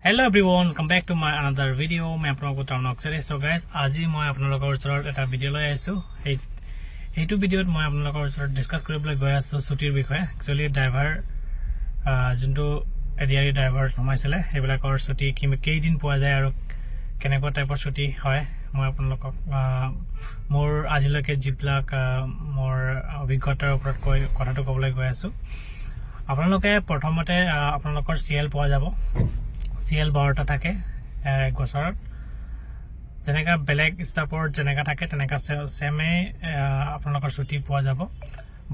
Hello everyone, welcome back to my another video. মই আপোনালোকৰ town অক্সাৰী। চ' guys, আজি মই আপোনালোকৰ ওচৰত এটা ভিডিঅ' লৈ আহিছোঁ। সেইটো ভিডিঅ'ত মই আপোনালোকৰ ওচৰত ডিছকাছ কৰিবলৈ গৈ আছোঁ ছুটীৰ বিষয়ে। একচুৱেলি ড্ৰাইভাৰ যোনটো এডিআৰি ড্ৰাইভাৰ সোমাইছিলে, সেইবিলাকৰ ছুটী কেইদিন পোৱা যায় আৰু কেনেকুৱা টাইপৰ ছুটী হয়, মই আপোনালোকক মোৰ আজিলৈকে যিবিলাক মোৰ অভিজ্ঞতাৰ ওপৰত কৈ কথাটো ক'বলৈ গৈ আছোঁ। আপোনালোকে প্ৰথমতে আপোনালোকৰ চিএল পোৱা যাব। চিএল 12টা থাকে এক বছৰত। যেনেকা বেলেগ ষ্টাফৰ যেনেকা থাকে, তেনেকা ছেমেই আপোনালোকৰ ছুটী পোৱা যাব।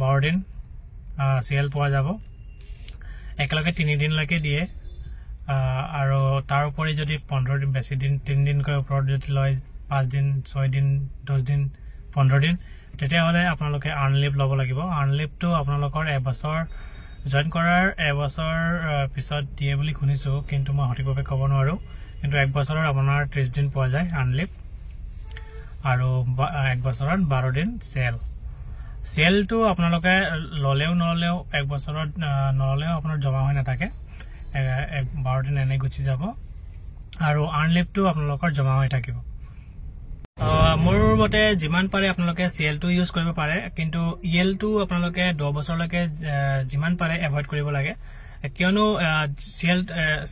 12 দিন চিএল পোৱা যাব, একেলগে 3 দিনলৈকে দিয়ে। আৰু তাৰ উপৰি যদি 15 দিন বেছি দিন, 3 দিনকৈ ওপৰত যদি লয়, 5 দিন, 6 দিন, 10 দিন, 15 দিন, তেতিয়াহ'লে আপোনালোকে আৰ্ণ লিভ ল'ব লাগিব। আৰ্ণ লিভটো আপোনালোকৰ এবছৰ জইন কৰাৰ এবছৰ পিছত দিয়ে বুলি শুনিছোঁ, কিন্তু মই সঠিকভাৱে ক'ব নোৱাৰোঁ। কিন্তু এক বছৰত আপোনাৰ 30 দিন পোৱা যায় আৰ্ণ লিভ আৰু এক বছৰত 12 দিন চিএল। চিএলটো আপোনালোকে ল'লেও নল'লেও, এক বছৰত নল'লেও আপোনাৰ জমা হৈ নাথাকে, 12 দিন এনেই গুচি যাব আৰু আৰ্ণ লিভটো আপোনালোকৰ জমা হৈ থাকিব। মোৰ মতে যিমান পাৰে আপোনালোকে চিএলটো ইউজ কৰিব পাৰে, কিন্তু ইএলটো আপোনালোকে 10 বছৰলৈকে যিমান পাৰে এভইড কৰিব লাগে। কিয়নো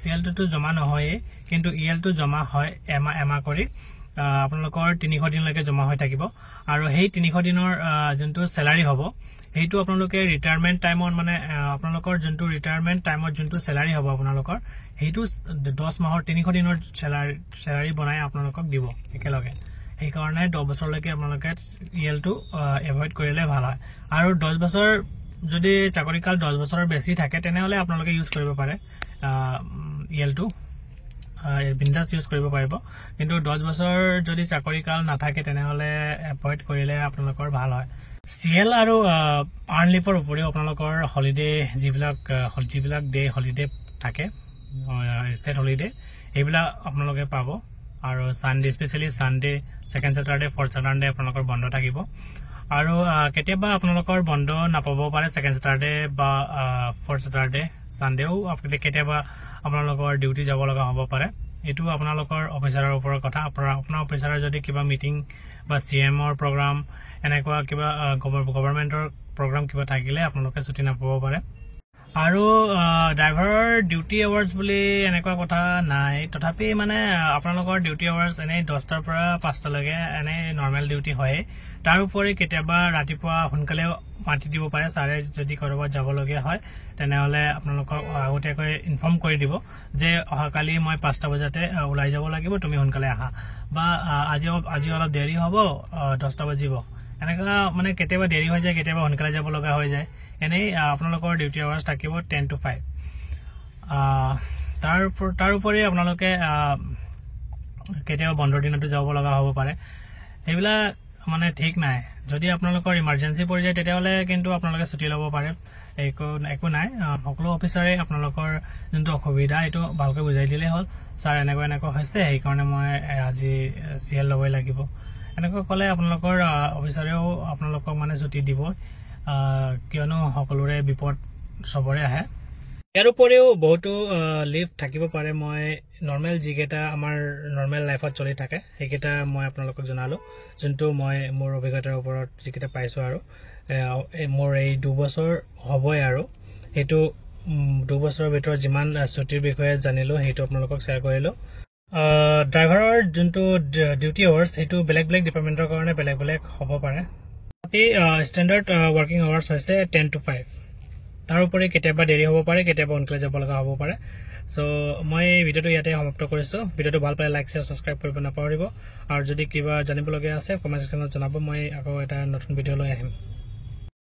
চিএলটোতো জমা নহয়েই, কিন্তু ইএলটো জমা হয়। এমাহ এমাহ কৰি আপোনালোকৰ 300 দিনলৈকে জমা হৈ থাকিব আৰু সেই 300 দিনৰ যোনটো চেলাৰী হ'ব, সেইটো আপোনালোকে ৰিটায়াৰমেণ্ট টাইমত, মানে আপোনালোকৰ যোনটো ৰিটায়াৰমেণ্ট টাইমত যোনটো চেলাৰী হ'ব আপোনালোকৰ, সেইটো 10 মাহৰ 300 দিনৰ চেলাৰী বনাই আপোনালোকক দিব একেলগে। সেইকাৰণে 10 বছৰলৈকে আপোনালোকে ইএলটো এভইড কৰিলে ভাল হয়। আৰু 10 বছৰ যদি চাকৰিকাল 10 বছৰৰ বেছি থাকে, তেনেহ'লে আপোনালোকে ইউজ কৰিব পাৰে, ইএলটো বিন্দাছ ইউজ কৰিব পাৰিব। কিন্তু 10 বছৰ যদি চাকৰিকাল নাথাকে, তেনেহ'লে এভইড কৰিলে আপোনালোকৰ ভাল হয়। চিএল আৰু আৰ্ণ লিভৰ উপৰিও আপোনালোকৰ হলিডে যিবিলাক ডে হলিডে থাকে, ষ্টেট হলিডে, সেইবিলাক আপোনালোকে পাব। আৰু Sunday, specially Sunday, second Saturday, fourth Saturday আপোনালোকৰ বন্ধ থাকিব। আৰু কেতিয়াবা আপোনালোকৰ বন্ধ নাপাব পাৰে ছেকেণ্ড ছেটাৰডে বা ফ'ৰ্থ ছেটাৰডে, ছানডেও কেতিয়াবা আপোনালোকৰ ডিউটি যাব লগা হ'ব পাৰে। এইটো আপোনালোকৰ অফিচাৰৰ ওপৰৰ কথা। আপোনাৰ অফিচাৰৰ যদি কিবা মিটিং বা চিএমৰ প্ৰগ্ৰাম, এনেকুৱা কিবা গভৰ্ণমেণ্টৰ প্ৰগ্ৰাম কিবা থাকিলে আপোনালোকে ছুটি নাপাব পাৰে। আৰু ড্ৰাইভাৰৰ ডিউটি আৱাৰ্ছ বুলি এনেকুৱা কথা নাই, তথাপি মানে আপোনালোকৰ ডিউটি আৱাৰ্ছ এনেই 10টাৰ পৰা 5টালৈকে এনেই নৰ্মেল ডিউটি হয়েই। তাৰোপৰি কেতিয়াবা ৰাতিপুৱা সোনকালে মাতি দিব পাৰে ছাৰে। যদি ক'ৰবাত যাবলগীয়া হয়, তেনেহ'লে আপোনালোকক আগতীয়াকৈ ইনফৰ্ম কৰি দিব যে অহাকালি মই 5টা বজাতে ওলাই যাব লাগিব, তুমি সোনকালে আহা, বা আজি অলপ দেৰি হ'ব, 10টা বাজিব। এনেকুৱা মানে কেতিয়াবা দেৰি হৈ যায়, কেতিয়াবা সোনকালে যাব লগা হৈ যায়। এনেই আপোনালোকৰ ডিউটি আৱাৰ্ছ থাকিব 10 টু 5। তাৰোপৰি আপোনালোকে কেতিয়াবা বন্ধৰ দিনতো যাব লগা হ'ব পাৰে, সেইবিলাক মানে ঠিক নাই। যদি আপোনালোকৰ ইমাৰ্জেঞ্চি পৰি যায়, তেতিয়াহ'লে কিন্তু আপোনালোকে ছুটি ল'ব পাৰে, একো একো নাই। সকলো অফিচাৰে আপোনালোকৰ যোনটো অসুবিধা, এইটো ভালকৈ বুজাই দিলেই হ'ল, ছাৰ এনেকুৱা এনেকুৱা হৈছে, সেইকাৰণে মই আজি চিএল ল'বই লাগিব, এনেকুৱা ক'লে আপোনালোকৰ অফিচাৰেও আপোনালোকক মানে ছুটি দিব। কিয়নো সকলোৰে বিপদ চবৰে আহে। ইয়াৰ উপৰিও বহুতো লিভ থাকিব পাৰে। মই নৰ্মেল যিকেইটা আমাৰ নৰ্মেল লাইফত চলি থাকে, সেইকেইটা মই আপোনালোকক জনালোঁ, যোনটো মই মোৰ অভিজ্ঞতাৰ ওপৰত যিকেইটা পাইছোঁ। আৰু মোৰ এই 2 বছৰ হ'বই আৰু সেইটো 2 বছৰৰ ভিতৰত যিমান ছুটীৰ বিষয়ে জানিলোঁ, সেইটো আপোনালোকক শ্বেয়াৰ কৰিলোঁ। ড্ৰাইভাৰৰ যোনটো ডিউটি আৱাৰ্ছ, সেইটো বেলেগ বেলেগ ডিপাৰ্টমেণ্টৰ কাৰণে বেলেগ বেলেগ হ'ব পাৰে। বাকী ষ্টেণ্ডাৰ্ড ৱৰ্কিং আৱাৰ্ছ হৈছে 10 টু 5। তাৰোপৰি কেতিয়াবা দেৰি হ'ব পাৰে, কেতিয়াবা সোনকালে যাব লগা হ'ব পাৰে। চ' মই এই ভিডিঅ'টো ইয়াতে সমাপ্ত কৰিছোঁ। ভিডিঅ'টো ভাল পালে লাইক, শ্বেয়াৰ, ছাবস্ক্ৰাইব কৰিব নাপাহৰিব। আৰু যদি কিবা জানিবলগীয়া আছে, কমেণ্ট ছেকশ্যনত জনাব, মই আকৌ এটা নতুন ভিডিঅ' লৈ আহিম।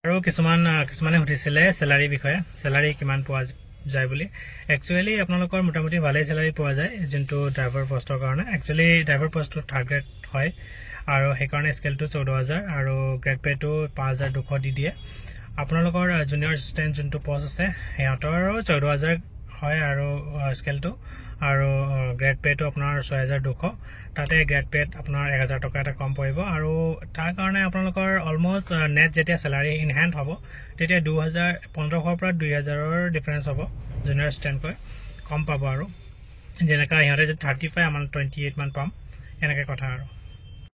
আৰু কিছুমানে সুধিছিলে চেলাৰীৰ বিষয়ে, চেলাৰী কিমান পোৱা যায় বুলি। একচুৱেলি আপোনালোকৰ মোটামুটি ভালেই চেলাৰী পোৱা যায় যোনটো ড্ৰাইভাৰ পষ্টৰ কাৰণে। একচুৱেলি ড্ৰাইভাৰ পষ্টটো থাৰ্ড গ্ৰেড হয় আৰু সেইকাৰণে স্কেলটো 14,000 আৰু গ্ৰেড পে'টো 5,200 দি দিয়ে। আপোনালোকৰ জুনিয়ৰ এছিষ্টেণ্ট যোনটো পষ্ট আছে, সিহঁতৰো 14,000 হয় আৰু স্কেলটো আৰু গ্ৰেড পে'টো আপোনাৰ 6,200। তাতে গ্ৰেড পে'ত আপোনাৰ 1,000 টকা এটা কম পৰিব আৰু তাৰ কাৰণে আপোনালোকৰ অলমষ্ট নেট যেতিয়া চেলাৰী ইন হেণ্ড হ'ব, তেতিয়া 2,000, 1,500ৰ পৰা 2,000ৰ ডিফাৰেঞ্চ হ'ব। জুনিয়ৰ এছিষ্টেণ্টকৈ কম পাব। আৰু যেনেকৈ সিহঁতে যদি 30 পায়, আমাৰ 28 মান পাম, এনেকৈ কথা আৰু।